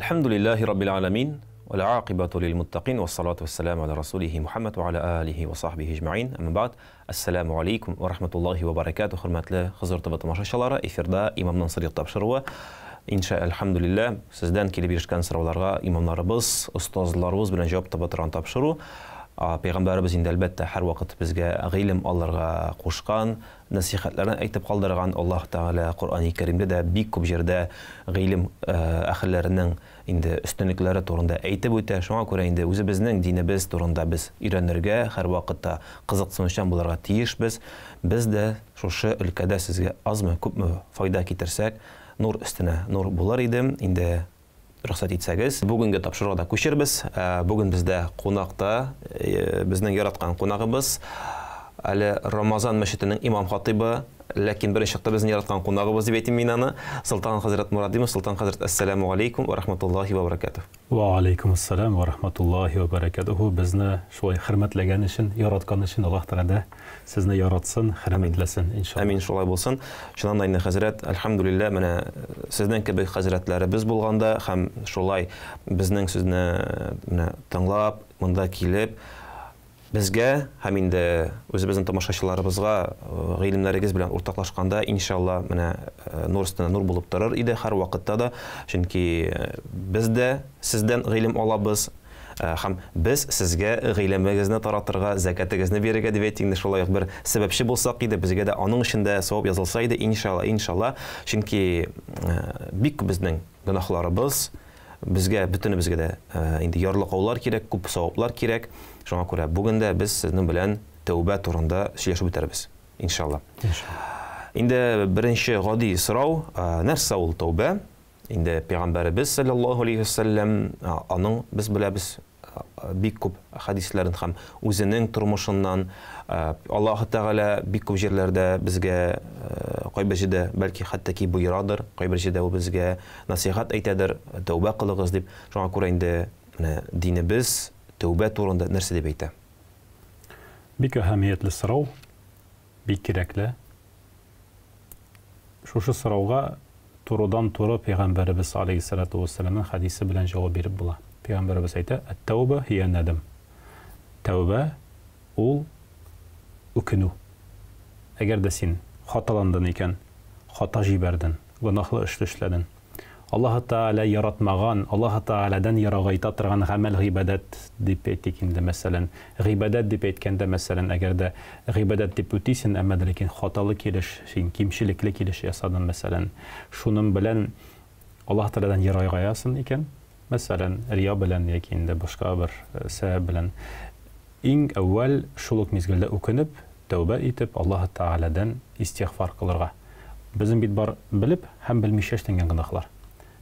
Әлхәмдүлилләһи раббил аламин, вәл акыйбату лил муттакин, вассалату вассаламу аля расулихи Мухаммад ва аля алихи ва сахбихи әҗмәин. Әмма бәгъд, әссәламу алейкум ва рахматуллахи ва баракатуһ. Хөрмәтле Хозур ТВ тамашачылары, эфирда Имамнан сыр тапшыруы. Инша әлхәмдүлилләһ, сездән килеп ирешкән сорауларга имамнарыбыз, остазларыбыз белән җавап таба торган тапшыру. Пәйгамбәребез инде әлбәттә һәрвакыт безгә гыйлем алырга кушкан, нәсыйхәтләрен әйтеп калдырган. Аллаһ Тәгалә Коръәни Кәримдә дә бик күп җирдә гыйлем әһелләренең инде өстенлекләре турында әйтеп үтә. Шуңа күрә инде үзебезнең динебез турында без өйрәнергә, һәрвакытта кызыксынучан булырга тиешбез. Без дә шушы өлкәдә сезгә азмы-күпме файда китерсәк, нур өстенә нур булыр иде. Инде рөхсәт итсәгез, бүгенге тапшыруга да күчербез. Бүген бездә кунакта безнең яраткан кунагыбыз, әле Рамазан мәчетенең имам хатыйбы, ләкин беренче чакта безнең яраткан кунагыбыз дип әйтим мин аны, Солтан хәзрәт Мурадимов. Солтан хәзрәт, әссәламу алейкум ва рахматуллахи ва баракатуһ. Ва алейкум ассалам ва рахматуллахи ва баракатуһу. Безне шулай хөрмәтләгән өчен, яраткан өчен Аллаһ Тәгалә сезне яратсын, хөрмәтләсен, иншалла. Амин, шулай булсын. Чыннан да инде, хәзрәт, әлхәмдүлилләһ, менә сезнең кебек хәзрәтләребез булганда һәм шулай безнең сүзне менә тыңлап, монда килеп, безгә һәм инде үзебезнең тамашачыларыбызга гыйлемнәрегез белән уртаклашканда, иншалла, менә нур өстенә нур булып торыр иде һәрвакытта да, чөнки без дә сездән гыйлем алабыз, һәм без сезгә гыйлемегезне таратырга, зәкәтегезне бирергә дип әйтик инде, шулай ук бер сәбәпче булсак иде, безгә дә аның өчен дә савап язылса иде, иншалла, иншалла, чөнки бик күп безнең гөнаһларыбыз, безгә, бөтенебезгә дә инде ярлыкаулар кирәк, күп саваплар кирәк. Шуңа күрә бүген дә без сезнең белән тәүбә турында сөйләшеп үтәрбез, иншалла. Инде беренче гади сорау, нәрсә ул тәүбә? Инде Пәйгамбәребез саллаллаһу алейхи вәсәлләм, аның без беләбез бик күп хәдисләрен һәм үзенең тормышыннан, Аллаһ Тәгалә бик күп җирләрдә безгә, кайбер җирдә бәлки хәтта ки боерадыр, кайбер җирдә ул безгә насыйхат әйтәдер, тәүбә кылыгыз дип. Шуңа күрә инде менә динебез тәүбә турында нәрсә дип әйтә? Бик әһәмиятле сорау, бик кирәкле. Шушы сорауга турыдан-туры Пәйгамбәребез алейһиссалату вассаламның хәдисе белән җавап биреп була. Пәйгамбәребез әйтә: "Әт-тәүбә һия нәдем." Тәүбә ул үкенү. Әгәр дә син хаталандың икән, хата җибәрдең, гөнаһлы эш эшләдең, Аллаһы Тәгалә яратмаган, Аллаһы Тәгаләдән ерагайта торган гамәл-гыйбадәт дип әйтик инде, мәсәлән. Гыйбадәт дип әйткәндә, мәсәлән, әгәр дә гыйбадәт дип үтисен, әмма дә ләкин хаталы килеш, син кимчелекле килеш ясадың, мәсәлән, шуның белән Аллаһы Тәгаләдән ерагаясын икән, мәсәлән, рия белән яки инде башка бер сәбәп белән, иң әүвәл шул ук мизгелдә үкенеп, тәүбә итеп, Аллаһы Тәгаләдән истигъфар кылырга. Безнең бит бар белеп һәм белмичә эшләнгән гөнаһлар.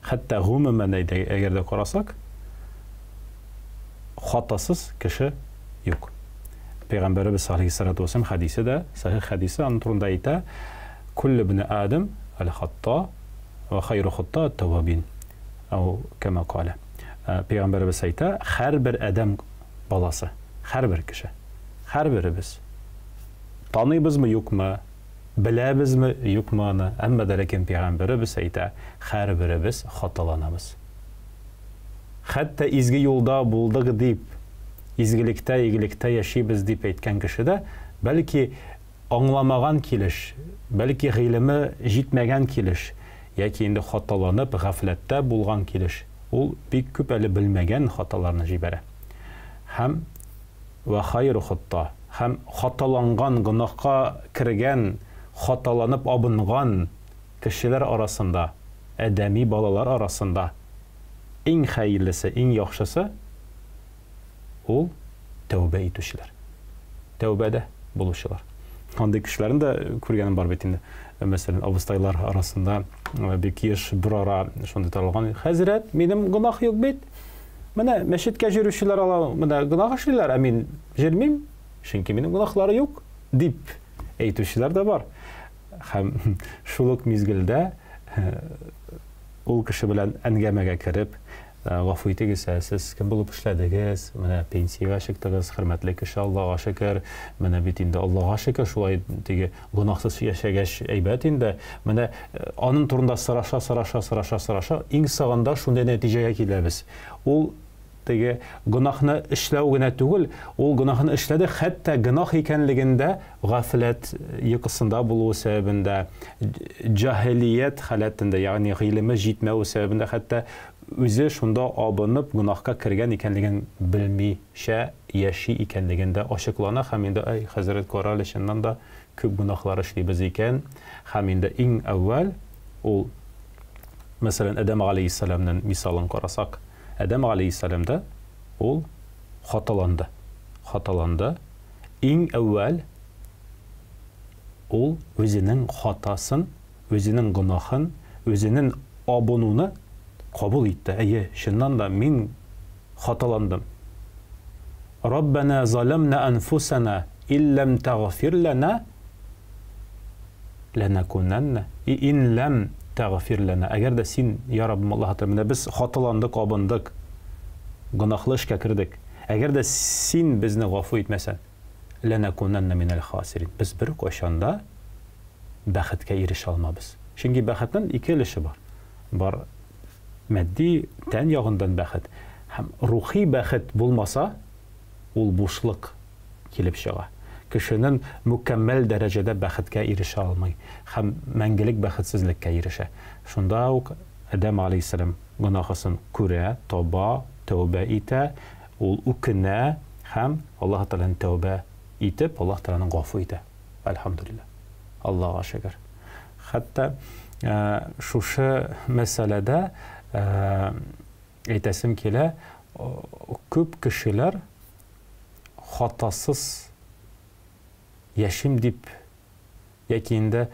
Хәтта гомумән әйдә, әгәр дә карасак, хатасыз кеше юк. Пәйгамбәребез алейһиссалату вассалам хәдисе дә, сахих хәдисе аның турында әйтә, Куллю бне Адам аль-хатта ва хайру хатта ат-тавабин. Ау кама каля. Пәйгамбәребез әйтә, һәрбер адәм баласы, һәрбер кеше, һәрберебез таныйбызмы, юкмы, беләбезме, юкмы аны, әмма дә ләкин пәйгамбәребез әйтә, һәрберебез хаталанабыз. Хәтта изге юлда булдык дип, изгелектә, игелектә яшибез дип әйткән кеше дә, бәлки, аңламаган килеш, бәлки, гыйлеме җитмәгән килеш, яки инде хаталанып, гафләттә булган килеш, ул бик күп әле белмәгән хаталарны җибәрә. Һәм вә хайру хатта, һәм хаталанган, гөнаһка кергән, хаталанып абынган кешеләр арасында, адәми балалар арасында иң хәерлесе, иң яхшысы ул тәүбә итүчеләр. Тәүбәдә булучылар. Андый кешеләрне дә күргәнем бар бит инде. Мәсәлән, абыстайлар арасында бик еш бер ара шундый таралган. Хәзрәт, минем гөнаһ юк бит. Менә мәчеткә йөрүчеләр ала, менә гөнаһ эшлиләр, ә мин йөрмим, чөнки минем гөнаһлар юк, дип әйтүчеләр дә бар. Һәм шул ук мизгелдә ул кеше белән әңгәмәгә кереп, Гафу итегез, ә сез кем булып эшләдегез? Менә пенсиягә чыктыгыз, хөрмәтле кеше, Аллага шөкер. Менә бит инде Аллага шөкер, шулай теге гөнаһсыз яшәгәч әйбәт инде. Менә аның турында сораша, сораша, сораша, сораша, иң соңында шундый нәтиҗәгә киләбез. Ул теге гөнаһны эшләү генә түгел, ул гөнаһны эшләде, хәтта гөнаһ икәнлегендә гафләт йокысында булуы сәбәбендә, җаһилият халәтендә, ягъни гыйлеме җитмәве сәбәбендә хәтта үзе шунда абынып гөнаһка кергән икәнлеген белмичә яши икәнлеген дә ачыклана һәм инде, әй, хәзрәт, кара әле, чыннан да күп гөнаһлар эшлибез икән. Һәм инде иң әүвәл ул, мәсәлән, Адәм галәйһиссәламнең мисалын карасак, Адәм галәйһиссәлам да ул хаталанды. Хаталанды. Иң әүвәл ул үзенең хатасын, үзенең гөнаһын, үзенең абынуны кабул итте. Әйе, чыннан да мин хаталандым. Раббана заламна анфусана илләм тагфир лана ланакунанна и ин ләм тагфир лана. Әгәр дә син, я Раббым Аллаһ Тәгалә, менә без хаталандык, абындык, гөнаһлы эшкә кердек. Әгәр дә син безне гафу итмәсән, ланакунанна минәл хасирин. Без беркайчан да бәхеткә ирешә алмабыз. Чөнки бәхетнең ике өлеше бар. Бар матди, тән ягыннан бәхет һәм рухи бәхет булмаса, ул бушлык килеп чыга. Кешенең мөкәммәл дәрәҗәдә бәхеткә ирешә алмый һәм мәңгелек бәхетсезлеккә ирешә. Шунда ук Адәм алейһиссәлам гөнаһысын күрә, таба, тәүбә итә, ул үкенә һәм Аллаһ Тәгаләне тәүбә итеп, Аллаһ Тәгаләне гафу итә. Әлхәмдүлилләһ. Аллага шөкер. Хәтта шушы мәсьәләдә әйтәсем килә, күп кешеләр хатасыз яшим дип яки инде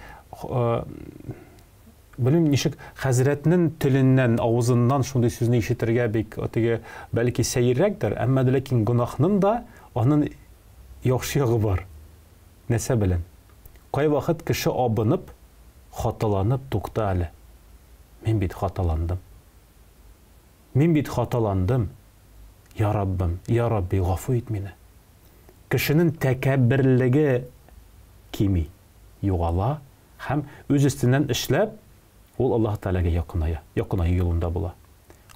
белмим ничек хәзрәтнең теленнән, авызыннан шундый сүзне ишетергә бик теге бәлки сәеррәктер, әмма дә ләкин гөнаһның да аның яхшы ягы бар. Нәрсә белән? Кайвакыт кеше абынып, хаталанып, тукта әле. Мин бит хаталандым. Мин бит хаталандым. Я Раббым, я Рабби, гафу ит мине. Кешенең тәкәбберлеге кими, югала һәм үз өстеннән эшләп, ул Аллаһ Тәгаләгә якыная, якынаю юлында була.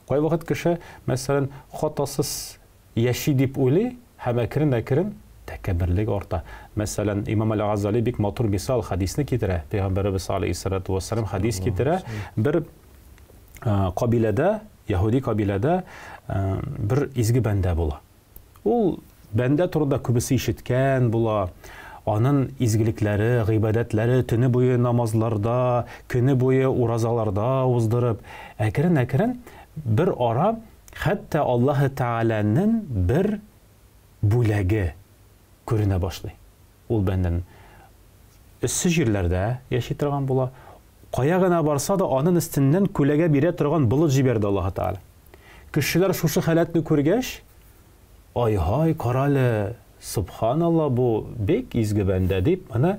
Кайвакыт кеше, мәсәлән, хатасыз яши дип уйлый һәм әкрен-әкрен тәкәбберлеге арта. Мәсәлән, имам Әл-Газали бик матур мисал, хәдисне китерә. Пәйгамбәребез алейһиссалату вассалам хәдис китерә. Бер кабиләдә, яһүди кабиләдә бер изге бәндә була. Ул бәндә турында күбесе ишеткән була. Анын изгелекләре, гыйбадәтләре төне буе намазларда, көне буе уразаларда уздырып, әкрен-әкрен бер ара Хәтта Аллаһы Тәгаләнең бер бүләге күренә башлый. Ул бәндәнең эссе җирләрдә яши торган була. Кая гына барса да, анын өстеннән күләгә бирә торган болыт җибәрде Аллаһы Тәгалә. Кешеләр шушы халәтне күргәч, Ай-һай, карале, сөбханалла, бу бик изге бәндә, дип, аны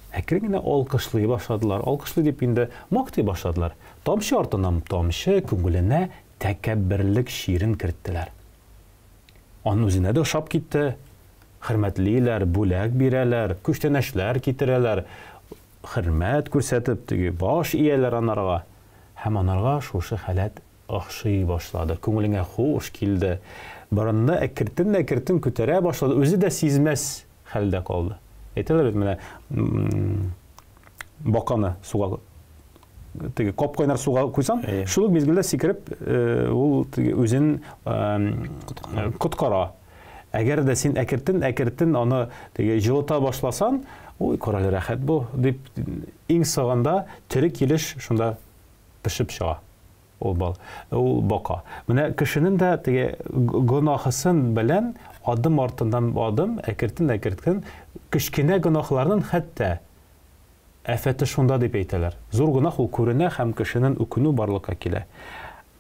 әкрен генә алкышлый башладылар. Алкышлый дип инде мактый башладылар. Тамчы артыннан тамчы күңеленә тәкәбберлек чирен керттеләр. Аның үзенә дә ошап китте. Хөрмәтлиләр, бүләк бирәләр, күчтәнәчләр китерәләр. Хөрмәт күрсәтеп, теге баш ияләр анарга. Һәм анарга шушы халәт охшый башлады. Күңелеңә хуш килде. Борынны әкертен-әкертен күтәрә башлады. Үзе дә сизмәс хәлдә калды. Әйтәләр бит менә баканы суга теге кап-кайнар суга куйсаң, шул ук мизгелдә сикереп, э, ул теге үзен э, коткара. Әгәр дә син әкертен-әкертен аны теге җылыта башласаң, ой, кораль рәхәт бу, дип иң соңында тере килеш шунда пешеп чыга ул бал, ул бака. Менә кешенең дә теге гөнаһысын белән адым артыннан адым, әкертен-әкертен кечкенә гөнаһларның хәтта Афәте шунда дип әйтәләр. Зур гөнаһ ул күренә һәм кешенең үкенү барлыкка килә.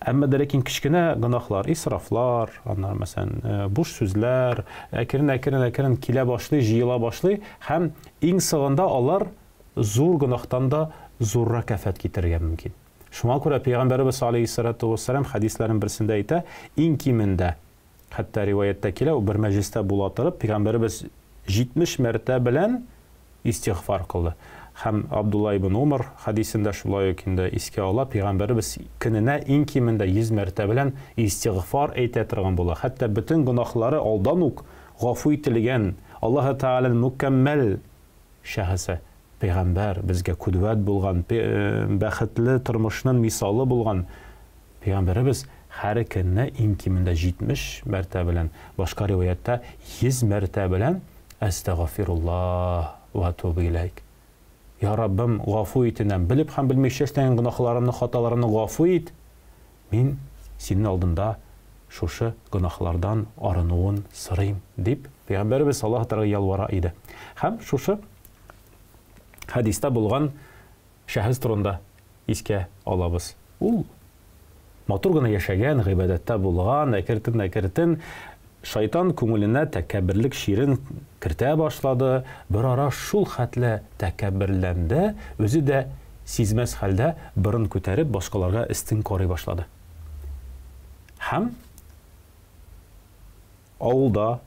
Әмма дә ләкин кечкенә гөнаһлар, исрафлар, аннары, мәсәлән, э, буш сүзләр, әкрен-әкрен-әкрен килә башлый, җыела башлый һәм иң соңында алар зур гөнаһтан да зуррак афәт китерергә мөмкин. Шуңа күрә Пәйгамбәребез алейһиссалату вассалам хәдисләренең берсендә әйтә, иң кимендә, хәтта риваятьтә килә, ул бер мәҗлестә була торып, Пәйгамбәребез 70 мәртә белән истигъфар кылды. Һәм Абдулла ибн Умар хәдисендә шулай ук инде искә ала, Пәйгамбәребез көненә иң кимендә 100 мәртә белән истигъфар әйтә торган була. Хәтта бөтен гөнаһлары алдан ук гафу ителгән, Аллаһы Тәгаләнең мөкәммәл шәхесе, пәйгамбәр, безгә кудвәт булган, бәхетле тормышның мисалы булган пәйгамбәребез һәр көнне иң кимендә 70 мәртә белән, башка риваятьтә 100 мәртә белән Әстәгафируллаһ вә атубу иләйк. Я Раббым, гафу итенәм, белеп һәм белмичә эшләгән гөнаһларымны, хаталарымны гафу ит. Мин синең алдында шушы гөнаһлардан арынуын сорыйм, дип, Пәйгамбәребез Аллаһ Тәгаләгә ялвара иде. Һәм шушы хәдистә булган шәхес турында искә алабыз. Ул матур гына яшәгән, гыйбадәттә булган, әкертен-әкертен шайтан күңеленә тәкәбберлек чирен кертә башлады, берара шул хәтле тәкәбберләнде, үзе дә сизмәс хәлдә борын күтәреп башкаларга өстен карый башлады. Һәм авылда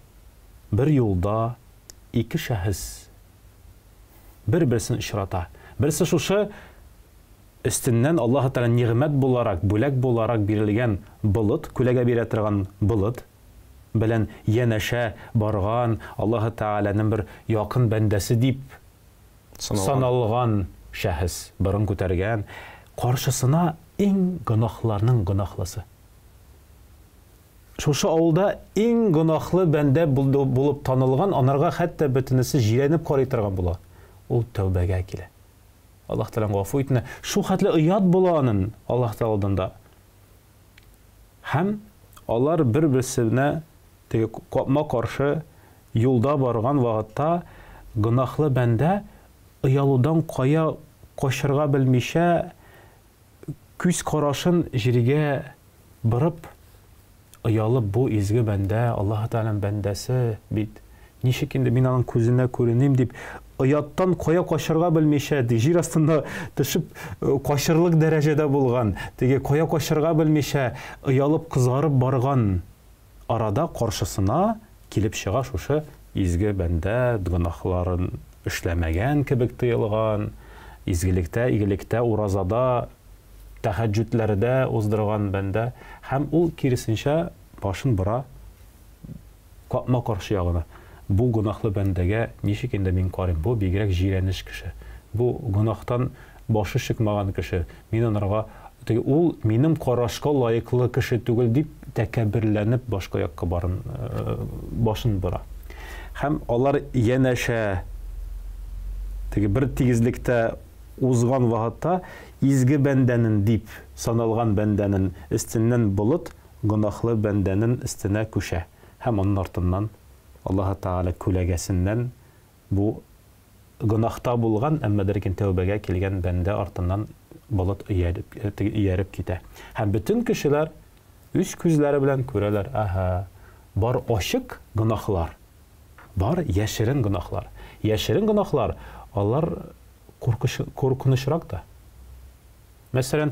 бер юлда ике шәхес бер-берсен очрата. Берсе шушы өстеннән Аллаһы Тәгалә нигъмәт буларак, бүләк буларак бирелгән болыт, күләгә бирә торган болыт белән янәшә барган Аллаһы Тәгаләнең бер якын бәндәсе дип саналган шәхес, борын күтәргән, каршысына иң гөнаһларның гөнаһлысы. Шушы авылда иң гөнаһлы бәндә булып танылган, анарга хәтта бөтенесе җирәнеп карый торган була. Ул тәүбәгә килә. Аллаһ Тәгаләм гафу итенә. Шул хәтле оят була анын Аллаһ Тәгалә алдында. Һәм алар бер-берсенә теге капма-каршы юлда барган вакытта гөнаһлы бәндә оялудан кая качырга белмичә күз карашын җиргә борып, оялып, бу изге бәндә, Аллаһы Тәгаләнең бәндәсе бит, ничек инде мин аның күзенә күреним дип, ояттан кая качарга белмичә, җир астында төшеп качырлык дәрәҗәдә булган, теге кая качарга белмичә, оялып, кызарып барган арада каршысына килеп чыга шушы изге бәндә, гөнаһларын эшләмәгән кебек тоелган, изгелектә, игелектә, уразада, тәһәҗҗүдләрдә уздырган бәндә һәм ул киресенчә башын бора капма-каршы ягына. Бу гөнаһлы бәндәгә ничек инде мин карыйм, бу бигрәк җирәнеч кеше, бу гөнаһтан башы чыкмаган кеше, мин анарга теге ул минем карашка лаеклы кеше түгел дип тәкәбберләнеп башка якка барын башын бора. Һәм алар янәшә теге бер тигезлектә узган вакытта изге бәндәнен дип саналган бәндәнен өстеннән болыт гөнаһлы бәндәнен өстенә күчә һәм анын артыннан Аллаһы Тәгалә күләгәсеннән бу гөнаһта булган, әмма дә ләкин тәүбәгә килгән бәндә артыннан болыт ияреп, ияреп китә. Һәм бөтен кешеләр үз күзләре белән күрәләр, әһә, бар ачык гөнаһлар, бар яшерен гөнаһлар. Яшерен гөнаһлар, алар куркыч, куркынычрак та. Мәсәлән,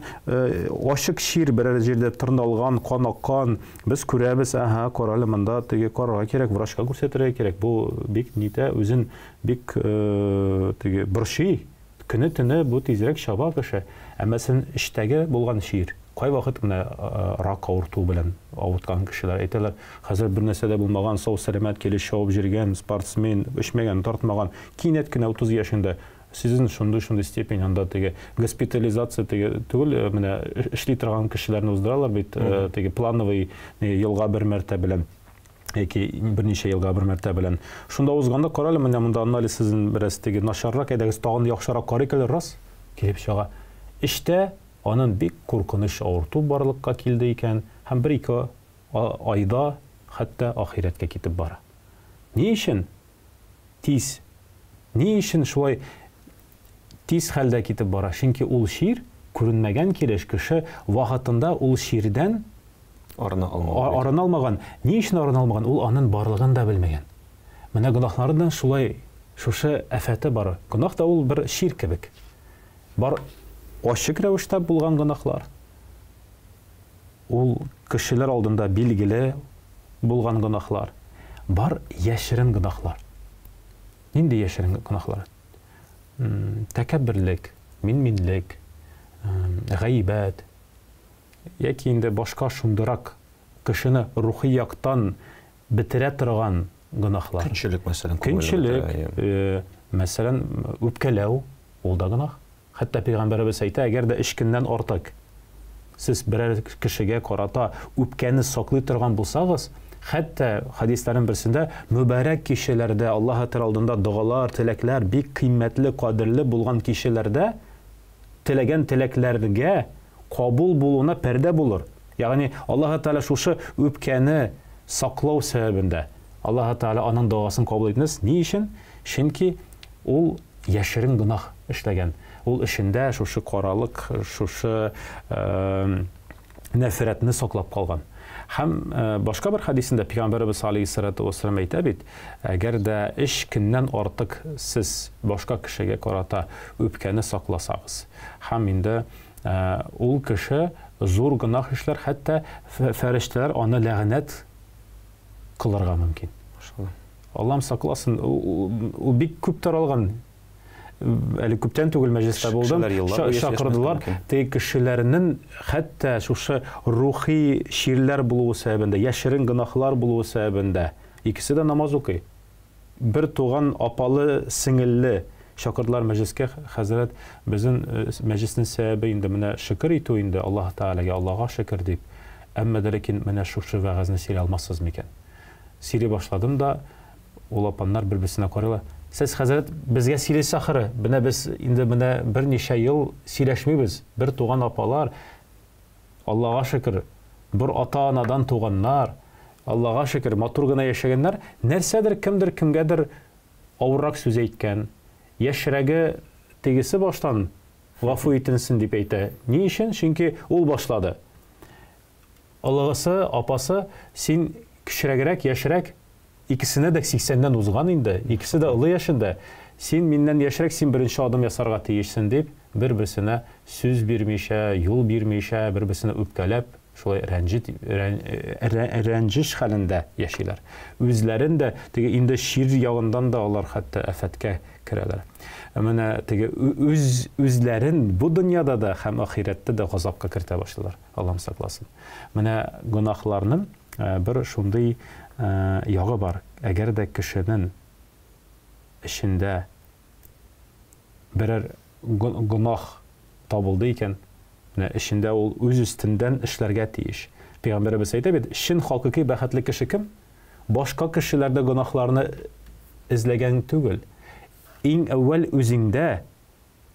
ачык чир берәр җирдә тырналган, кан аккан, без күрәбез, әһә, карале, монда теге карарга кирәк, врачка күрсәтергә кирәк. Бу бик нитә, үзен бик теге борчый. Көне-төне бу тизрәк чаба кеше. Ә мәсәлән, эчтәге булган чир, кайвакыт менә рак авыртуы белән авырткан кешеләр әйтәләр, хәзер бер нәрсә дә булмаган, сау-сәламәт килеш чабып йөргән, спортсмен, эчмәгән, тартмаган, кинәт кенә 30 яшендә Сезнең шундый-шундый степень анда теге госпитализация теге түгел, э, менә эшли торган кешеләрне уздыралар бит, э, теге плановый елга бер мәртә белән яки берничә елга бер мәртә белән. Шунда узганда карале, менә монда анализ сезнең бераз теге начаррак, әйдәгез тагын яхшырак карыйк әле, рас килеп чыга. Эчтә анын бик куркыныч авырту барлыкка килде икән һәм бер-ике айда хәтта ахирәткә китеп бара. Ни өчен? Тиз. Ни өчен шулай тиз хәлдә китеп бара? Чөнки ул чир күренмәгән килеш кеше вакытында ул чирдән арына алмаган. Арына алмаган. Ни өчен арына алмаган? Ул анын барлыгын да белмәгән. Менә гөнаһларның шулай шушы афәте бар. Гөнаһ та ул бер чир кебек. Бар ачык рәвештә булган гөнаһлар, ул кешеләр алдында билгеле булган гөнаһлар, бар яшерен гөнаһлар. Нинди яшерен гөнаһлар? Тәкәбберлек, мин-минлек, гайбәт, яки инде башка шундырак кешене рухи яктан бетерә торган гөнаһлар. Көнчелек, мәсәлән, Көнчелек, мәсәлән, үпкәләү, ул да гөнаһ. Хәтта пәйгамбәребез әйтә, әгәр дә өч көннән артык сез берәр кешегә карата үпкәне саклый торган булсагыз, хәтта хәдисләрнең берсендә мөбарәк кичәләрдә, Аллаһы Тәгалә алдында догалар, теләкләр бик кыйммәтле, кадерле булган кичәләрдә теләгән теләкләргә кабул булуына пәрдә булыр. Ягъни Аллаһы Тәгалә шушы үпкәне саклау сәбәбендә Аллаһы Тәгалә аның догасын кабул итмәс. Ни өчен? Чөнки ул яшерен гөнаһ эшләгән. Ул эчендә шушы каралык, шушы нәфрәтне саклап калган. Һәм башка бер хәдисендә Пәйгамбәребез алейһиссалату вассалам әйтә бит, әгәр дә өч көннән артык сез башка кешегә карата үпкәне сакласагыз, һәм инде ул кеше зур гөнаһ эшләр, хәтта фәрештәләр аны ләгънәт кылырга мөмкин. Аллам сакласын, ул бик күп таралган. Әле күптән түгел мәҗлестә булдым. Чакырдылар. Теге кешеләрнең хәтта шушы рухи чирләр булуы сәбәбендә, яшерен гөнаһлар булуы сәбәбендә, икесе дә намаз укый. Бер туган апалы, сеңелле чакырдылар мәҗлескә, хәзрәт, безнең мәҗлеснең сәбәбе инде менә шөкер итү инде Аллаһ Тәгаләгә, Аллаһга шөкер дип. Әмма дә ләкин менә шушы вәгазьне сөйли алмассыз микән? Сөйли башладым да, ул апаннар бер-берсенә карыйлар. Сез, хәзрәт, безгә сөйлисез ахыры. Менә без инде менә берничә ел сөйләшмибез. Бер туган апалар, Аллага шөкер, бер ата-анадан туганнар, Аллага шөкер, матур гына яшәгәннәр. Нәрсәдер, кемдер кемгәдер авыррак сүз әйткән. Яшьрәге тегесе баштан гафу итенсен дип әйтә. Ни өчен? Чөнки ул башлады. Олыгысы, апасы, син кечерәгрәк, яшьрәк, икесенә дә сиксәннән узган инде, икесе дә олы яшендә, син миннән яшьрәк, син беренче адым ясарга тиешсен, дип, бер-берсенә сүз бирмичә, юл бирмичә, бер-берсенә үпкәләп, шулай рәнҗет, рәнҗеш хәлендә яшиләр. Үзләрен дә, теге инде чир ягыннан да алар хәтта афәткә керәләр. Ә менә теге үз үзләрен бу дөньяда да һәм ахирәттә дә газапка кертә башлыйлар. Аллам сакласын. Менә гөнаһларның бер шундый ягы бар. Әгәр дә кешенең эчендә берәр гөнаһ табылды икән, менә эчендә ул үз өстендән эшләргә тиеш. Пәйгамбәребез әйтә бит, чын хакыйкый бәхетле кеше кем? Башка кешеләрдә гөнаһларны эзләгән түгел. Иң әүвәл үзеңдә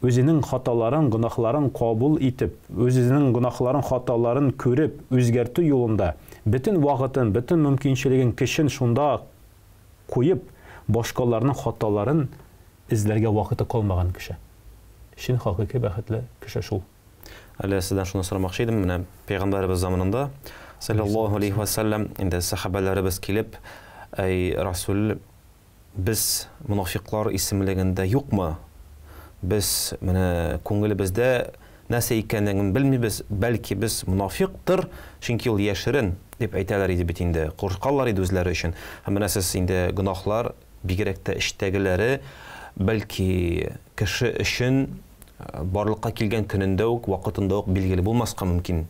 Үзенең хаталарын, гөнаһларын кабул итеп, үзенең гөнаһларын, хаталарын күреп, үзгәртү юлында бөтен вакытын, бөтен мөмкинчелеген, көчен шунда куеп, башкаларның хаталарын эзләргә вакыты калмаган кеше. Чын хакыйкый бәхетле кеше шул. Әле сездән шуны сорамакчы идем, менә пәйгамбәребез заманында, салләллаһу алейһи вә сәлләм, инде сәхабәләребез килеп, әй Расүл, Без монафикълар исемлегендә юкмы? Без менә күңелебездә нәрсә икәнлеген белмибез, бәлки без монафикътыр, чөнки ул яшерен, дип әйтәләр иде бит инде, куркалар иде үзләре өчен. Һәм менә сез инде гөнаһлар, бигрәк тә эчтәгеләре, бәлки кеше өчен барлыкка килгән көнендә үк, вакытында ук билгеле булмаска мөмкин.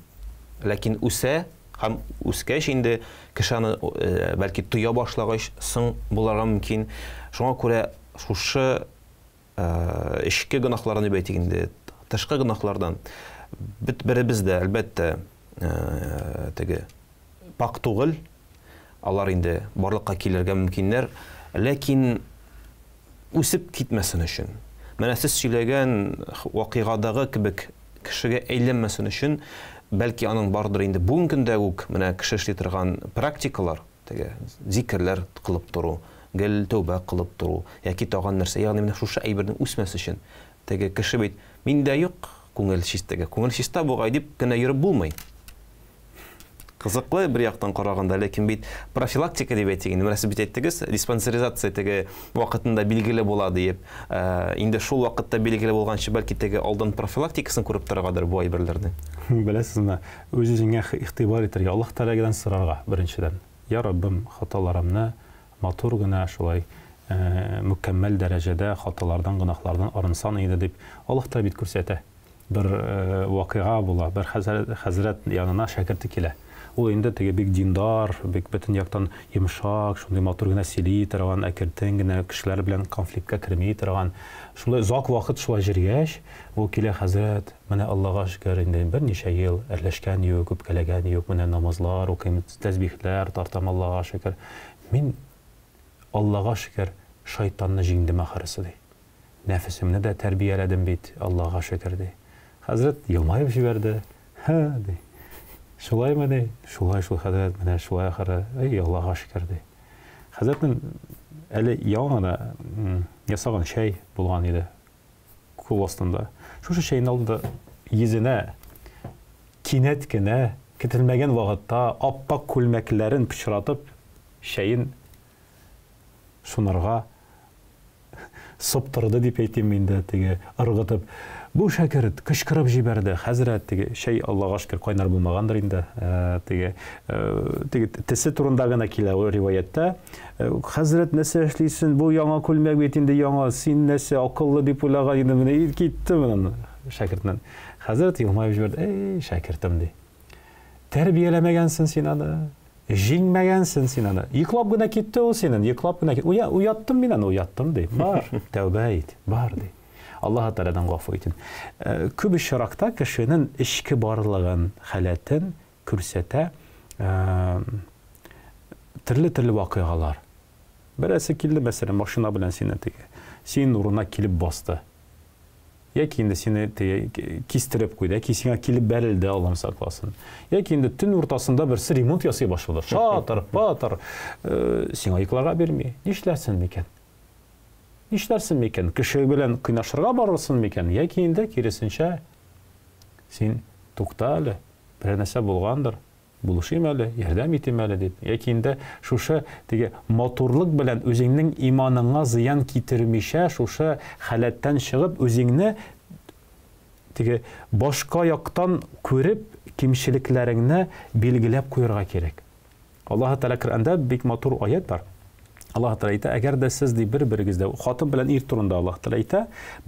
Ләкин үсә, Һәм үскәч инде кеше аны бәлки тоя башлагач соң буларга мөмкин. Шуңа күрә шушы эчке гөнаһларны дип әйтик инде, тышкы гөнаһлардан бит беребез дә, әлбәттә, теге пак түгел. Алар инде барлыкка килергә мөмкиннәр. Ләкин үсеп китмәсен өчен, менә сез сөйләгән вакыйгадагы кебек кешегә әйләнмәсен өчен, бәлки аның бардыр инде бүгенге көндә үк менә кеше эшли торган практикалар, теге зикерләр кылып тору, гел тәүбә кылып тору яки тагын нәрсә, ягъни менә шушы әйбернең үсмәс өчен. Теге кеше бит, миндә юк күңел чистеге, күңел чиста бугай дип кенә йөреп булмый. Кызыклы бер яктан караганда, ләкин бит профилактика дип әйтик инде. Менә сез бит әйттегез, диспансеризация теге вакытында билгеле була диеп. Э, инде шул вакытта билгеле булганчы, бәлки теге алдан профилактикасын күреп торыргадыр бу әйберләрне. Беләсезме, үз-үзеңә игътибар итәргә, Аллаһ Тәгаләдән сорарга, беренчедән. Я Раббым, хаталарымны матур гына шулай э, мөкәммәл дәрәҗәдә хаталардан, гөнаһлардан арынсан иде дип, Аллаһ Тәгалә бит күрсәтә. Бер вакыйга була, бер хәзрәт янына шәкерте килә. Ул инде теге бик диндар, бик бөтен яктан йомшак, шундый матур гына сөйли торган, әкертен генә кешеләр белән конфликтка керми торган. Шулай озак вакыт шулай җөргәч, ул килә, хәзрәт, менә Аллага шөкер, инде берничә ел әрләшкән юк, үпкәләгән юк, менә намазлар укыйм, тәсбихләр тартам, Аллага шөкер. Мин, Аллага шөкер, шайтанны җиңдем ахрысы, ди. Нәфесемне дә тәрбияләдем бит, Аллага шөкер, ди. Хәзрәт елмаеп җибәрде. Һы, ди. Шулаймы, ди? Шулай шул, хәзрәт, менә шулай ахыры. Әй, Аллага шөкер, ди. Хәзрәтнең әле яңа гына ясаган чәй булган иде кул астында. Шушы чәйне алды да йөзенә кинәт кенә, көтелмәгән вакытта ап-ак күлмәкләрен пычратып, чәен шунарга соптырды дип әйтим инде, теге ыргытып. Бу шәкерт кычкырып җибәрде, хәзрәт, теге чәй, Аллага шөкер, кайнар булмагандыр инде, э, теге э, теге тесе турында гына килә ул риваятьтә. Э, хәзрәт, нәрсә эшлисең? Бу яңа күлмәк бит инде яңа, син нәрсә акыллы дип уйлаган идем, менә китте моннан шәкертнең. Хәзрәт елмаеп җибәрде, эй, шәкертем, ди. Тәрбияләмәгәнсең син аны. Җиңмәгәнсең син аны. Йоклап гына китте ул синең, йоклап кына китте. Уя, уяттым мин аны, уяттым ди. Бар, тәүбә ит, бар ди. Аллаһ Тәгаләдән гафу итин. Э, күп очракта кешенең эчке барлыгын, халәтен күрсәтә э, төрле-төрле вакыйгалар. Берәрсе килде, мәсәлән, машина белән сине теге, синең урынына килеп басты. Яки инде сине теге кистереп куйды, яки сиңа килеп бәрелде, Аллам сакласын. Яки инде төн уртасында берсе ремонт ясый башлады. Шатыр, патыр, э, сиңа йокларга бирми. Нишләрсең микән? Нишләрсең микән? Кеше белән кыйнашырга барырсың микән? Яки инде киресенчә, син тукта әле, берәр нәрсә булгандыр. Булышыйм әле, ярдәм итим әле дип, яки инде шушы теге матурлык белән үзеңнең иманыңа зыян китермичә, шушы халәттән чыгып, үзеңне теге башка яктан күреп, кимчелекләреңне билгеләп куярга кирәк. Аллаһы Тәгалә Коръәндә бик матур аять бар. Аллаһ Тәгалә әйтә, әгәр дә сез ди бер-берегездә, хатын белән ир турында Аллаһ Тәгалә әйтә,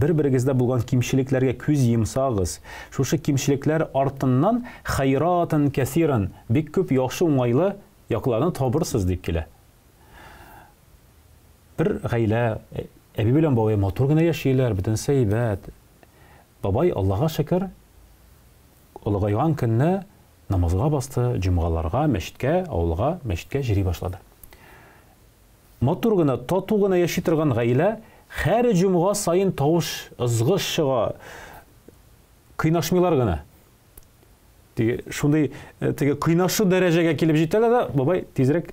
бер-берегездә булган кимчелекләргә күз йомсагыз, шушы кимчелекләр артыннан хайратан кәсиран, бик күп яхшы уңайлы якларны табырсыз дип килә. Бер гаилә, әби белән бабай матур гына яшиләр, бөтенесе әйбәт. Бабай, Аллаһка шөкер, олыгайган көнне намазга басты, җомгаларга, мәчеткә, авылга, мәчеткә йөри башлады. Матур гына, тату гына яши торган гаилә һәр җомга саен тавыш, ызгыш чыга. Кыйнашмыйлар гына. Теге шундый э, теге кыйнашу дәрәҗәгә килеп җитәләр дә, бабай тизрәк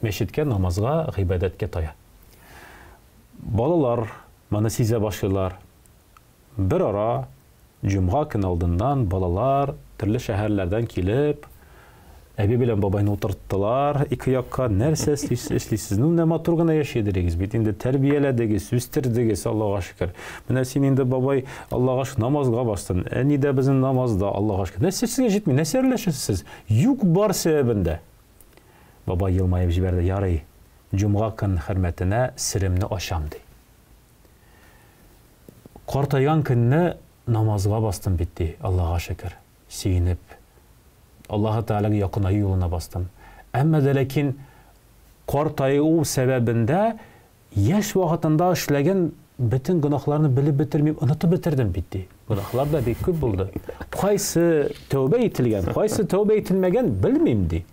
мәчеткә, намазга, гыйбадәткә тая. Балалар моны сизә башлыйлар. Берара, җомга көн алдыннан балалар төрле шәһәрләрдән килеп, әби белән бабайны утырттылар ике якка. Нәрсә эшлисез? Ну, менә матур гына яши идегез бит инде, тәрбияләдегез, үстердегез, Аллага шөкер. Менә син инде, бабай, Аллага шөкер, намазга бастың. Әни дә безнең намазда, Аллага шөкер. Нәрсә сезгә җитми? Нәрсә әрләшәсез сез? Юк бар сәбәбендә. Бабай елмаеп җибәрде. Ярый, җомга көн хөрмәтенә серемне ачам, ди. Картайган көнне намазга бастым бит, ди, Аллага шөкер, сөенеп. Аллаһы Тәгаләгә якынаю юлына бастым. Әмма дә ләкин картаю сәбәбендә яшь вакытында эшләгән бөтен гөнаһларны белеп бетермим, онытып бетердем бит, ди. Гөнаһлар да бик күп булды. Кайсы тәүбә ителгән, кайсы тәүбә ителмәгән, белмим, ди.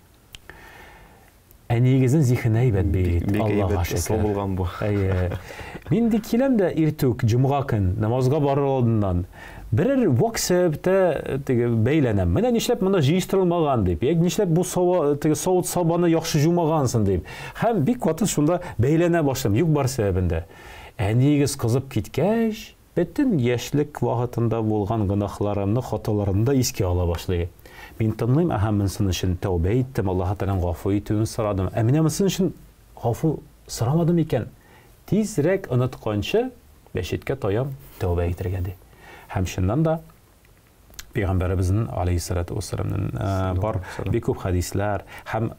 Әниегезнең зиһене әйбәт бит, Бик Аллага әйбәт ысул шөкер. булган бу. Әйе. Мин ди киләм дә иртүк, җомга көн, намазга барыр алдыннан, берәр вак сәбәптә э, теге бәйләнәм. Менә нишләп монда җыештырылмаган дип, яки нишләп бу сава, теге савыт-сабаны яхшы җумагансың дип. Һәм бик каты шунда бәйләнә башлыйм, юк бар сәбәбендә. Әниегез кызып киткәч, Бөтен яшьлек вакытында булган гөнаһларымны, хаталарымны да искә ала башлый. Мин тыңлыйм, әһә, монсын өчен тәүбә иттем, Аллаһы Тәгаләнең гафу итүен сорадым. Ә менә монсын өчен гафу сорамадым икән. Тизрәк онытканчы, мәчеткә таям, тәүбә итәргә, ди. Һәм чыннан да, Пәйгамбәребезнең алейһиссалату вассаламның бар бик күп хәдисләр һәм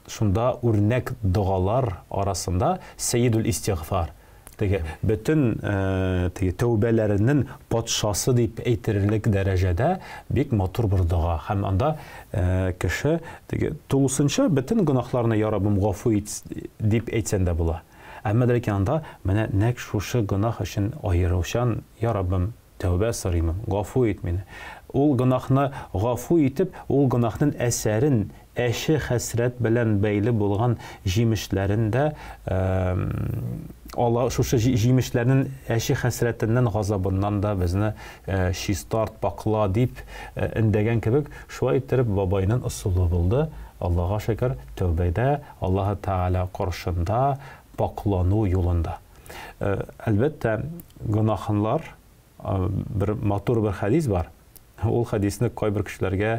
шунда үрнәк догалар арасында сәйидул истигъфар теге бөтен теге тәүбәләренең патшасы дип әйтерлек дәрәҗәдә бик матур бер дога һәм анда кеше теге тулысынча бөтен гөнаһларны я Раббым гафу ит дип әйтсән дә була. Әмма ләкин анда менә нәкъ шушы гөнаһ өчен аеручан я Раббым Тәүбә сорыймын, гафу ит мине. Ул гөнаһны гафу итеп, ул гөнаһнын әсәрен, әче хәсрәт белән бәйле булган җимешләрен дә ала, шушы җимешләрнен әче хәсрәтеннән, газабыннан да безне чистарт, пакла, дип эндәгән кебек, шулай иттереп бабайнын ысулы булды, Аллага шөкер, тәүбәдә, Аллаһы Тәгалә каршында пакълану юлында. Әлбәттә, гөнаһлар бер матур бер хәдис бар. Ул хәдисне кайбер кешеләргә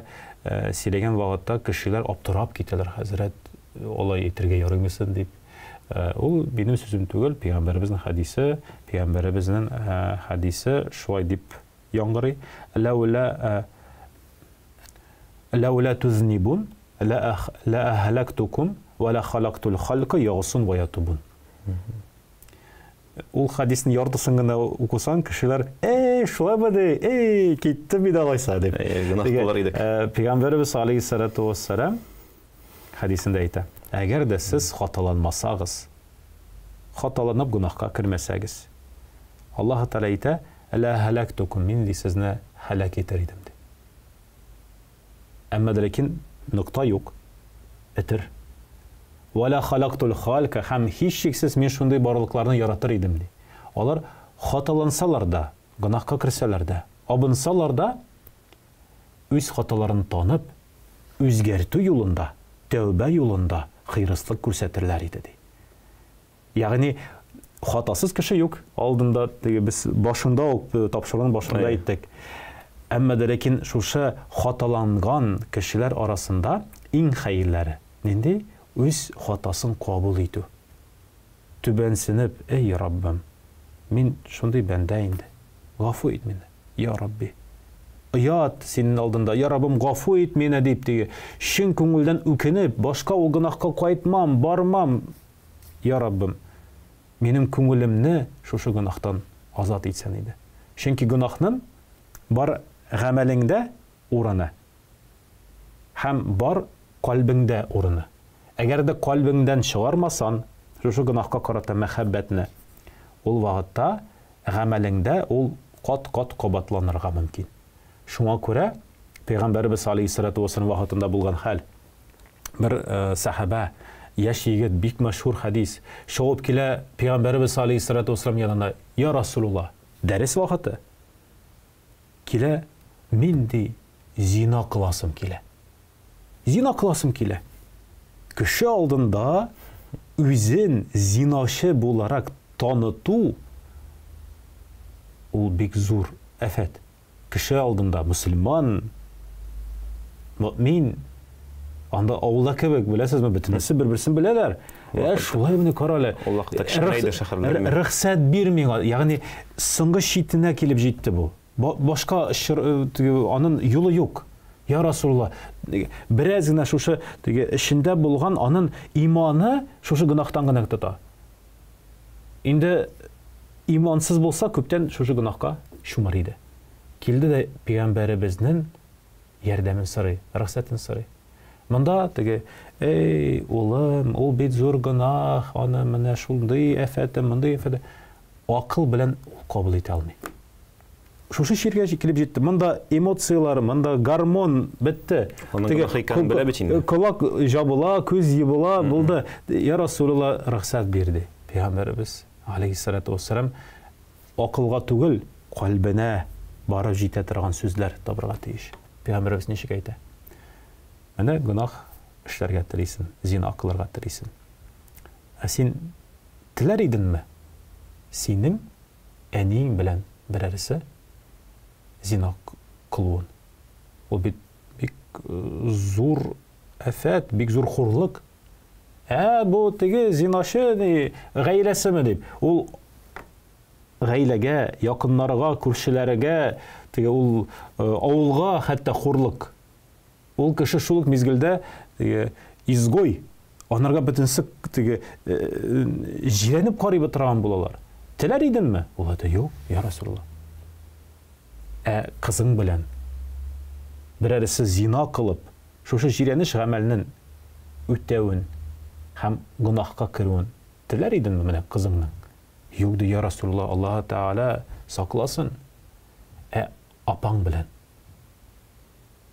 сөйләгән вакытта кешеләр аптырап китәләр, хәзрәт, алай әйтергә ярыймы соң дип. Ул минем сүзем түгел, пәйгамбәребезнең хәдисе, пәйгамбәребезнең хәдисе шулай дип яңгырый. Ләүлә ләүлә тузнибун ла әһләктукум ва ла халактул халка ягсун ва ятубун. Ул хәдиснең яртысын гына укысаң, кешеләр, "Эй, шулаймы ди? Эй, китте бит алайса" дип. Гөнаһ кылыр идек. Пәйгамбәребез алейһиссалату вассалам хәдисендә әйтә: "Әгәр дә сез хаталанмасагыз, хаталанып гөнаһка кермәсәгез, Аллаһ Тәгалә әйтә: "Ла һәләктукум", мин ди сезне һәлак итер идем ди. Әмма дә ләкин нокта юк. Этер. Вә лә халактул халька, һәм һичшиксез мин шундый барлыкларны яратыр идем, ди. Алар хаталансалар да, гөнаһка керсәләр дә, абынсалар да, үз хаталарын танып, үзгәртү юлында, тәүбә юлында хыйрыслык күрсәтерләр иде, ди. Ягъни хатасыз кеше юк. Алдында теге без башында ук э, тапшыруның башында әйттек. Әмма дә ләкин шушы хаталанган кешеләр арасында иң хәерләре нинди? Үз хатасын кабул итү. Түбәнсенеп, эй Раббым, мин шундый бәндә инде. Гафу ит мине, я Рабби. Оят синең алдында, я Раббым, гафу ит мине дип теге чын күңелдән үкенеп, башка ул гөнаһка кайтмам, бармам, Я Раббым, минем күңелемне шушы гөнаһтан азат итсән иде. Чөнки гөнаһнын бар гамәлеңдә урыны һәм бар кальбеңдә урыны. Әгәр дә кальбеңдән чыгармасан шушы гөнаһка карата мәхәббәтне, ул вакытта гамәлеңдә ул кат-кат кабатланырга мөмкин. Шуңа күрә Пәйгамбәребез алейһиссалату вассалам вакытында булган хәл, бер сәхабә, яшь егет, бик мәшһүр хәдис, чабып килә Пәйгамбәребез алейһиссалату вассалам янына, Я Расулулла, дәрес вакыты. Килә, мин ди, зина кыласым килә. Зина кыласым килә. Кеше алдында үзен зиначы буларак таныту ул бик зур афәт. Кеше алдында мөселман, мөэмин, анда авылда кебек, беләсезме, бөтенесе бер-берсен беләләр. Ә шулай менә кара әле. Ул вакытта кечкенә иде шәһәрләр. Рөхсәт бир миңа. Ягъни соңгы читенә килеп җитте бу. Башка теге анын юлы юк. Я Расулла, бераз генә шушы теге эчендә булган анын иманы шушы гөнаһтан гына тота. Инде имансыз булса, күптән шушы гөнаһка чумыр иде. Килде дә пәйгамбәребезнең ярдәмен сорый, рөхсәтен сорый. Монда теге, эй, улым, ул бит зур гөнаһ, аны менә шундый афәте, мондый афәте. Акыл белән ул кабул итә алмый. Шушы чиргә килеп җитте. Монда эмоцияләр, монда гормон бетте. Аның гөнаһ икәнен белә бит инде. Колак җабыла, күз ебыла, булды. Я Расулулла, рөхсәт бирде. Пәйгамбәребез алейһиссалату вассалам акылга түгел, кальбенә барып җитә торган сүзләр табырга тиеш. Пәйгамбәребез ничек әйтә? Менә гөнаһ эшләргә телисен, зина кылырга телисен. Ә син теләр идеңме? Синең әниең белән берәрсе зина кылуын. Ул бит бик зур афәт, бик зур хурлык. Ә бу теге зиначы ни, гаиләсеме дип. Ул гаиләгә, якыннарга, күршеләргә, теге ул авылга хәтта хурлык. Ул кеше шул ук мизгелдә теге изгой, анарга бөтенесе теге җирәнеп карый торган булалар. Теләр идеңме? Ул әйтә, юк, я Расулулла. Ә кызың белән берәресе зина кылып, шушы җирәнеш гамәлнең үтәвен һәм гөнаһка керүен теләр идеңме менә кызыңның? Юк, ди, я Расулулла, Аллаһы Тәгалә сакласын. Ә апаң белән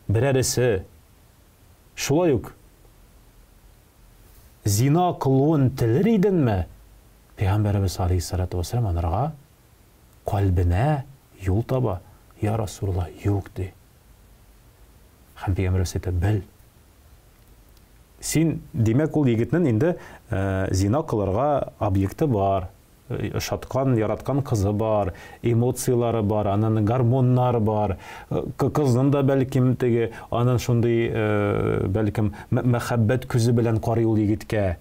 берәресе шулай ук зина кылуын телер идеңме? Пәйгамбәребез алейһиссалату вассалам анарга кальбенә юл таба. Я Расулулла, юк, ди. Һәм пәйгамбәребез әйтә, бел. Син, димәк, ул егетнең инде зина кылырга объекты бар, ошаткан, яраткан кызы бар, эмоцияләре бар, анын гормоннары бар. Кызның да бәлкем теге анын шундый бәлкем мәхәббәт күзе белән карый ул егеткә.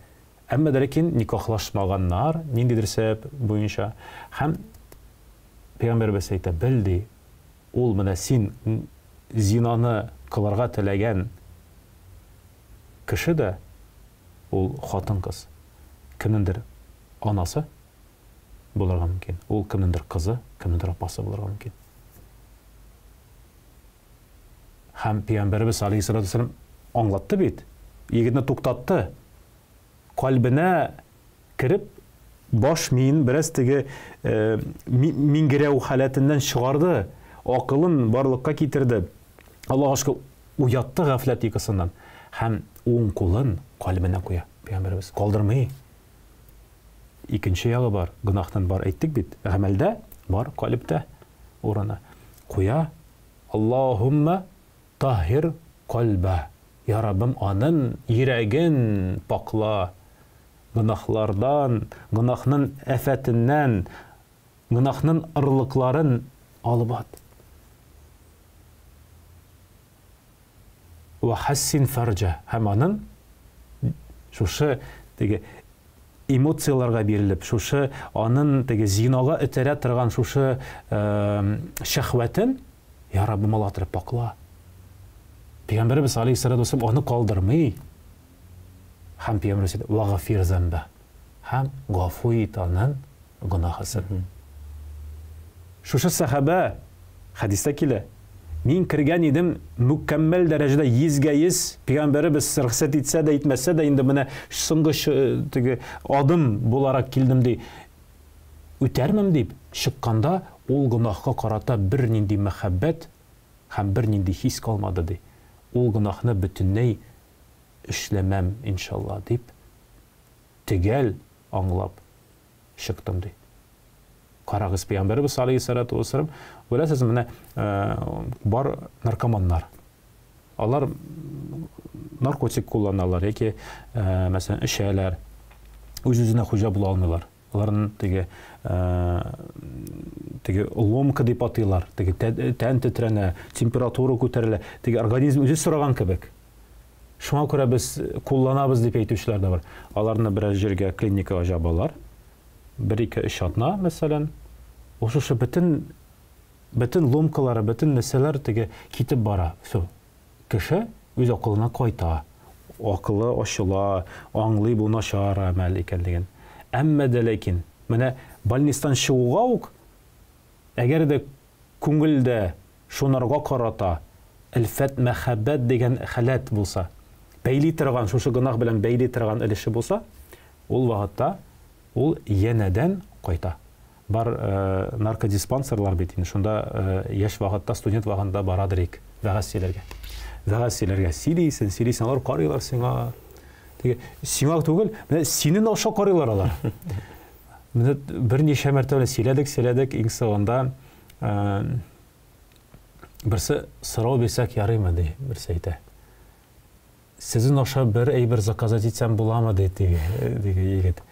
Әмма дә ләкин никахлашмаганнар, ниндидер сәбәп буенча. Һәм пәйгамбәребез әйтә, бел ди, ул менә син зинаны кылырга теләгән кеше дә ул хатын-кыз. Кемнеңдер анасы булырга мөмкин, ул кемнеңдер кызы, кемнеңдер апасы булырга мөмкин. Һәм пәйгамбәребез алейһиссалату вассалам аңлатты бит, егетне туктатты. Кальбенә кереп, баш миен бераз теге миңгерәү халәтеннән чыгарды, акылын барлыкка китерде. Аллаһ шөкер, уятты гафләт йокысыннан һәм уң кулын кальбенә куя. Пәйгамбәребез калдырмый. Икенче ягы бар, гөнаһтан бар әйттек бит, гамәлдә бар, калебтә урыны. Куя, Аллаһумма таһир кальба. Я Раббым, анын йөрәген пакла гөнаһлардан, гөнаһнын афәтеннән, гөнаһнын ырлыкларын алып ат. Вә хассин фарҗа. Һәм анын шушы теге эмоцияләргә бирелеп, шушы анын теге зинага этәрә торган шушы шәһвәтен, я Раббым, Аллаһ Тәгалә пакла. Пәйгамбәребез алейһиссалату вассалам аны калдырмый. Һәм пәйгамбәребез әйтә, вагфир замба. Һәм гафу ит анын гөнаһысын. Шушы сәхабә хәдистә килә. Мин кергән идем мөкәммәл дәрәҗәдә йөзгә йөз, пәйгамбәребез рөхсәт итсә дә, итмәсә дә, инде менә соңгы теге адым буларак килдем ди. Үтәрмен дип чыкканда, ул гөнаһка карата бернинди мәхәббәт һәм бернинди хис калмады ди. Ул гөнаһны бөтенләй эшләмәм, иншалла, дип төгәл аңлап чыктым ди. Карагыз, пәйгамбәребез алейһиссалату вассалам, беләсез, менә бар наркоманнар. Алар наркотик кулланалар яки, мәсәлән, эчәләр. Үз-үзенә хуҗа була алмыйлар. Аларны теге теге ломка дип атыйлар. Теге тән тетрәнә, температура күтәрелә. Теге организм үзе сораган кебек. Шуңа күрә без кулланабыз дип әйтүчеләр дә бар. Аларны берәр җиргә клиникага җабалар. Бер, ике, өч атна, мәсәлән. Ул шушы бөтен бөтен ломкалары, бөтен нәрсәләр теге китеп бара. Все. Кеше үз акылына кайта. Акылы ачыла, аңлый бу начар гамәл икәнлеген. Әмма дә ләкин менә больництан чыгуга ук, әгәр дә күңелдә шунарга карата өлфәт, мәхәббәт дигән халәт булса, бәйли торган, шушы гөнаһ белән бәйли торган өлеше булса, ул вакытта ул янәдән кайта. Бар наркодиспансерлар бит инде, шунда яшь вакытта, студент вакытында барадыр ик, вәгазь сөйләргә. Вәгазь сөйләргә сөйлисең, сөйлисең, алар карыйлар сиңа. Теге, сиңа түгел, менә синең аша карыйлар алар. Менә берничә мәртәбә сөйләдек, сөйләдек, иң соңында берсе сорау бирсәк ярыймы ди, берсе әйтә. Сезнең аша бер әйбер заказать итсәм буламы ди теге, теге егет.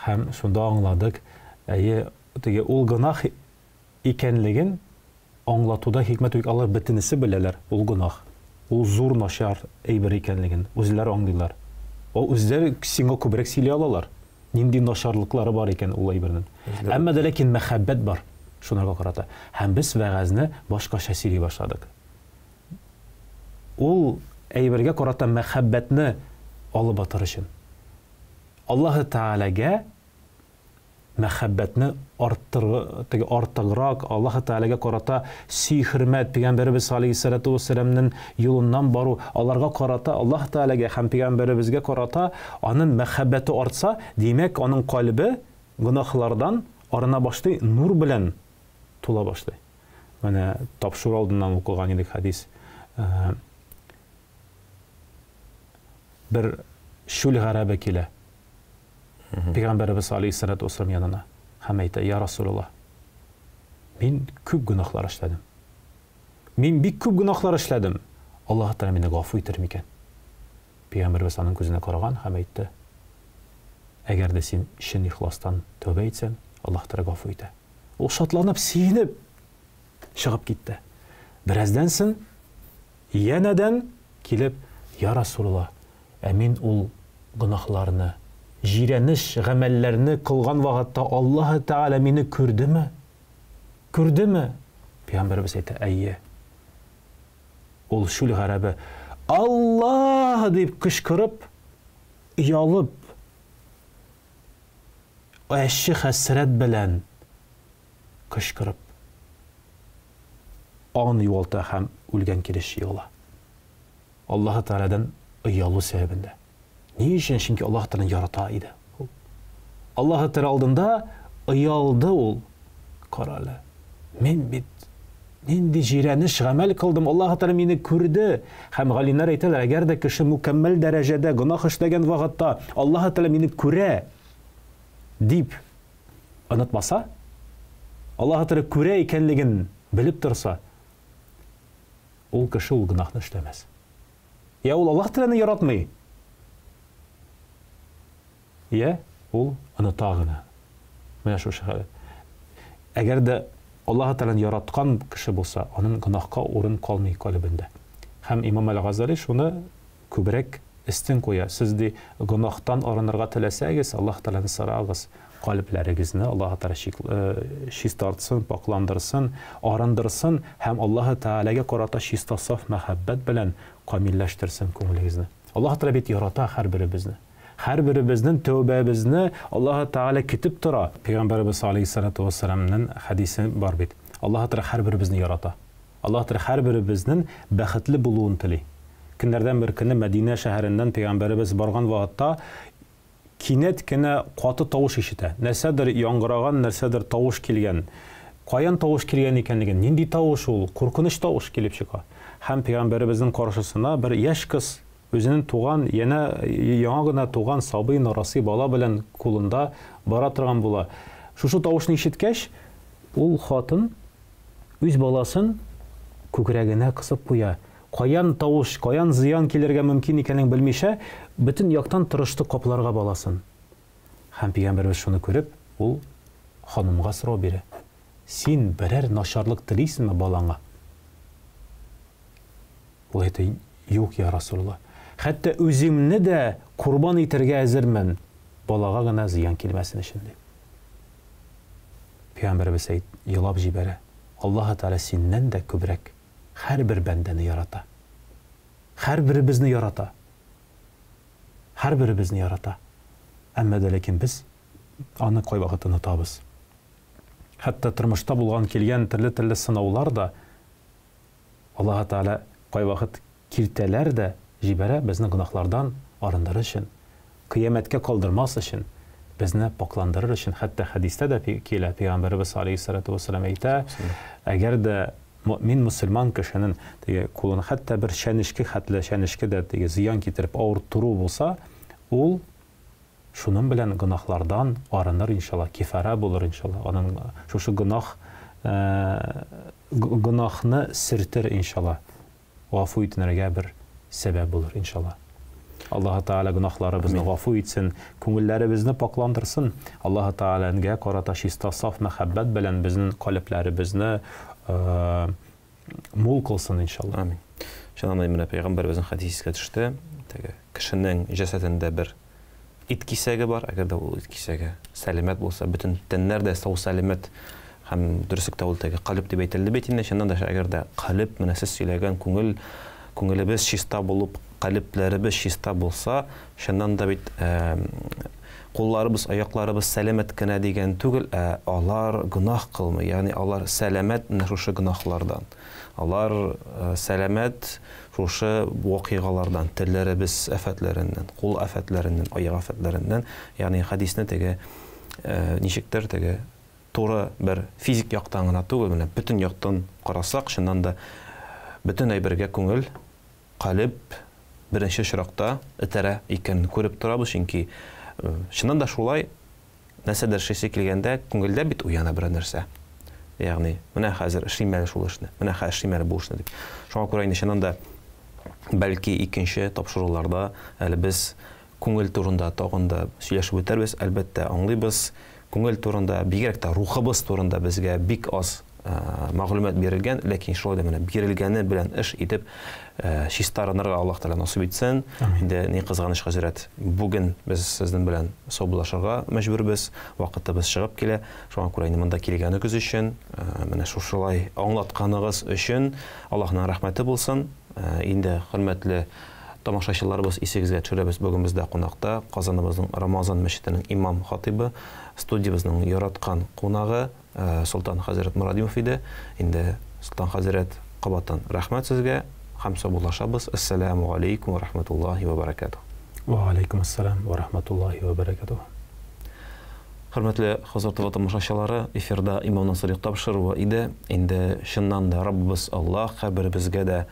Һәм шунда аңладык, әйе, теге ул гөнаһ икәнлеген аңлатуда хикмәт юк, алар бөтенесе беләләр, ул гөнаһ. Ул зур начар әйбер икәнлеген үзләре аңлыйлар. Ул үзләре сиңа күбрәк сөйли алалар. Нинди начарлыклары бар икән ул әйбернең. Әмма дә ләкин мәхәббәт бар шунарга карата. Һәм без вәгазьне башкача сөйли башладык. Ул әйбергә карата мәхәббәтне алып атыр өчен. Аллаһы Тәгаләгә мәхәббәтне арттыр, теге артыграк Аллаһы Тәгаләгә карата сөй-хөрмәт, пәйгамбәребез алейһиссалату вассәламнең юлыннан бару, аларга карата Аллаһ Тәгаләгә һәм пәйгамбәребезгә карата аның мәхәббәте артса, димәк, аның кальбе гөнаһлардан арына башлый, нур белән тула башлый. Менә тапшыру алдыннан укыган идек хәдис. Бер чүл гарәбе килә. Пәйгамбәребез алейһиссалату вассалам янына һәм әйтә, Я Расулуллаһ, мин күп гөнаһлар эшләдем. Мин бик күп гөнаһлар эшләдем. Аллаһ Тәгалә мине гафу итер микән? Пәйгамбәребез аның күзенә караган һәм әйтте, Әгәр дә син чын ихластан тәүбә итсәң, Аллаһ Тәгалә гафу итә. Ул шатланып, сөенеп чыгып китте. Бераздан соң янәдән килеп, Я Расулуллаһ, Ә мин ул гөнаһларны, җирәнеч гамәлләрне кылган вакытта Аллаһы Тәгалә мине күрдеме? Күрдеме? Пәйгамбәребез әйтә, Әйе. Ул чүл гарәбе, Аллаһ! дип кычкырып, оялып, әче хәсрәт белән кычкырып, аңын югалта һәм үлгән килеш егыла. Аллаһы Тәгаләдән оялу сәбәбендә. Ни өчен? Чөнки Аллаһ Тәгаләне ярата иде ул. Аллаһы Тәгалә алдында оялды ул. Кара әле, мин бит нинди җирәнеш гамәл кылдым, Аллаһы Тәгалә мине күрде. Һәм галимнәр әйтәләр, әгәр дә кеше мөкәммәл дәрәҗәдә гөнаһ эшләгән вакытта Аллаһы Тәгалә мине күрә дип онытмаса, Аллаһы Тәгалә күрә икәнлеген белеп торса, Ул кеше ул гөнаһны эшләмәс. Я ул Аллаһ Тәгаләне яратмый, я ул оныта гына. Менә шушы хәл. Әгәр дә Аллаһ Тәгаләне яраткан кеше булса, аның гөнаһка урын калмый калебендә. Һәм Имам Әл-Газали шуны күбрәк өстен куя. Сез, ди, гөнаһтан арынырга теләсәгез, Аллаһ Тәгаләдән сорагыз, калебләрегезне Аллаһ Тәгалә чистартсын, пакъландырсын, арындырсын һәм Аллаһ Тәгаләгә карата чиста саф мәхәббәт белән камилләштерсен күңелегезне. Аллаһ Тәгалә бит ярата һәрберебезне. Һәрберебезнең тәүбәбезне Аллаһ Тәгалә көтеп тора. Пәйгамбәребез алейһиссалату вәссәламнең хәдисе бар бит. Аллаһ Тәгалә һәрберебезне ярата. Аллаһ Тәгалә һәрберебезнен бәхетле булуын тели. Көннәрдән бер көнне Мәдинә шәһәреннән пәйгамбәребез барган вакытта кинәт кенә каты тавыш ишетә. Нәрсәдер яңгыраган, нәрсәдер тавыш килгән. Каян тавыш килгән икәнлеген, нинди тавыш ул, куркыныч тавыш килеп чыга. Һәм пәйгамбәребезнең каршысына бер яшь кыз үзенең туган, янә яңа гына туган сабый нарасый бала белән кулында бара торган була. Шушы тавышны ишеткәч, ул хатын Үз баласын күкрәгенә кысып куя. Каян тавыш, каян зыян килергә мөмкин икәнен белмичә, бөтен яктан тырышты капларга баласын. Һәм пәйгамбәребез шуны күреп, ул ханымга сорау бирә, Син берәр начарлык телисеңме балаңа? Ул әйтә, Юк, я Расулулла. Хәтта үземне дә корбан итәргә әзермен, балага гына зыян килмәсен өчен, ди. Пәйгамбәребез әйт, елап җибәрә, Аллаһы Тәгалә синнән дә күбрәк һәрбер бәндәне ярата. Һәрберебезне ярата. Һәрберебезне ярата. Әмма дә ләкин без аны кайвакыт онытабыз. Хәтта тормышта булган килгән төрле-төрле сынаулар да Аллаһы Тәгалә кайвакыт киртәләр дә җибәрә безне гөнаһлардан арындырыр өчен, кыямәткә калдырмас өчен, безне пакъландырыр өчен. Хәтта хәдистә дә килә, Пәйгамбәребез алейһиссалату вәссәлам әйтә, әгәр дә мөэмин мөселман кешенең теге кулына хәтта бер чәнечке хәтле чәнечке дә теге зыян китереп авырттыру булса, ул Шуның белән гөнаһлардан арыныр иншалла, кифара булыр иншалла, аның шушы гөнаһ гөнаһны сөртер иншалла, гафу итенергә бер сәбәп булыр иншалла. Аллаһы Тәгалә гөнаһларыбызны гафу итсен, күңелләребезне пакъландырсын. Аллаһы Тәгаләнгә карата чиста саф мәхәббәт белән безнең калебләребезне мул кылсын иншалла. Амин. Чыннан да менә пәйгамбәребезнең хәдисе искә төште. Теге кешенең җәсәдендә бер ит кисәге бар, әгәр дә ул ит кисәге сәламәт булса, бөтен тәннәр дә сау сәламәт һәм дөреслектә ул теге калеб дип әйтелде бит инде. Чыннан да әгәр дә калеб, менә сез сөйләгән күңел, күңелебез чиста булып, калебләребез чиста булса, чыннан да бит кулларыбыз, аякларыбыз сәламәт кенә дигән түгел, ә алар гөнаһ кылмый, ягъни алар сәламәт менә шушы гөнаһлардан. Алар сәламәт шушы вакыйгалардан, телләребез афәтләреннән, кул афәтләреннән, аяк афәтләреннән, ягъни хәдисне теге ничектер теге туры бер физик яктан гына түгел, менә бөтен яктан карасак, чыннан да бөтен әйбергә күңел, калеб беренче очракта этәрә икәнен күреп торабыз, чөнки чыннан да шулай нәрсәдер эшлисе килгәндә күңелдә бит уяна берәр нәрсә. Ягъни, менә хәзер эшлим әле шул эшне, менә хәзер эшлим әле бу эшне дип. Шуңа күрә инде чыннан да бәлки икенче тапшыруларда әле без күңел турында тагын да сөйләшеп үтәрбез, әлбәттә, аңлыйбыз. Күңел турында, бигрәк тә рухыбыз турында безгә бик аз мәгълүмат бирелгән, ләкин шулай да менә бирелгәне белән эш итеп чистарынырга Аллаһ Тәгалә насыйп итсен. Инде ни кызганыч, хәзрәт, бүген без сезнең белән саубуллашырга мәҗбүрбез, вакытыбыз чыгып килә. Шуңа күрә инде монда килгәнегез өчен, менә шушылай аңлатканыгыз өчен Аллаһның рәхмәте булсын. Инде хөрмәтле тамашачыларыбыз, исегезгә төшерәбез, бүген бездә кунакта Казаныбызның Рамазан мәчетенең имам хатибы, студиябезнең яраткан кунагы Солтан хәзрәт Мурадимов иде. Инде Солтан хәзрәт, кабаттан рәхмәт сезгә һәм саубуллашабыз. Ассаламу алейкум ва рахматуллахи ва баракатух. Ва алейкум ассалам ва рахматуллахи ва баракатух. Хөрмәтле Хозур ТВ тамашачылары, эфирда Имам Насыйрик тапшыруы иде. Инде чыннан да Раббыбыз Аллаһ һәрберебезгә дә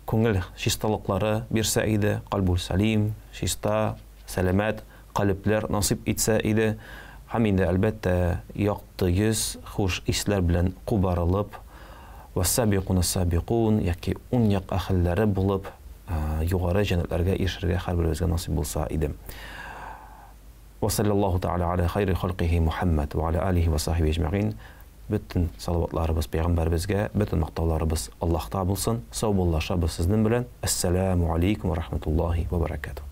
күңел чисталыклары бирсә иде, кальбул салим, чиста, сәламәт калебләр насыйп итсә иде. Һәм инде әлбәттә якты йөз, хуш исләр белән кубарылып, вассабикуна сабикун яки ун як әһелләре булып, югары җәннәтләргә ирешергә һәрберебезгә насыйп булса иде. Ва саллаллаху тааля аля хайри халкихи Мухаммад ва аля алихи ва сахби әҗмәгин. Бөтен салаватларыбыз пәйгамбәребезгә, бөтен мактауларыбыз Аллаһта булсын. Саубуллашабыз сезнең белән. Ассаламу алейкум ва рахматуллахи ва баракатух.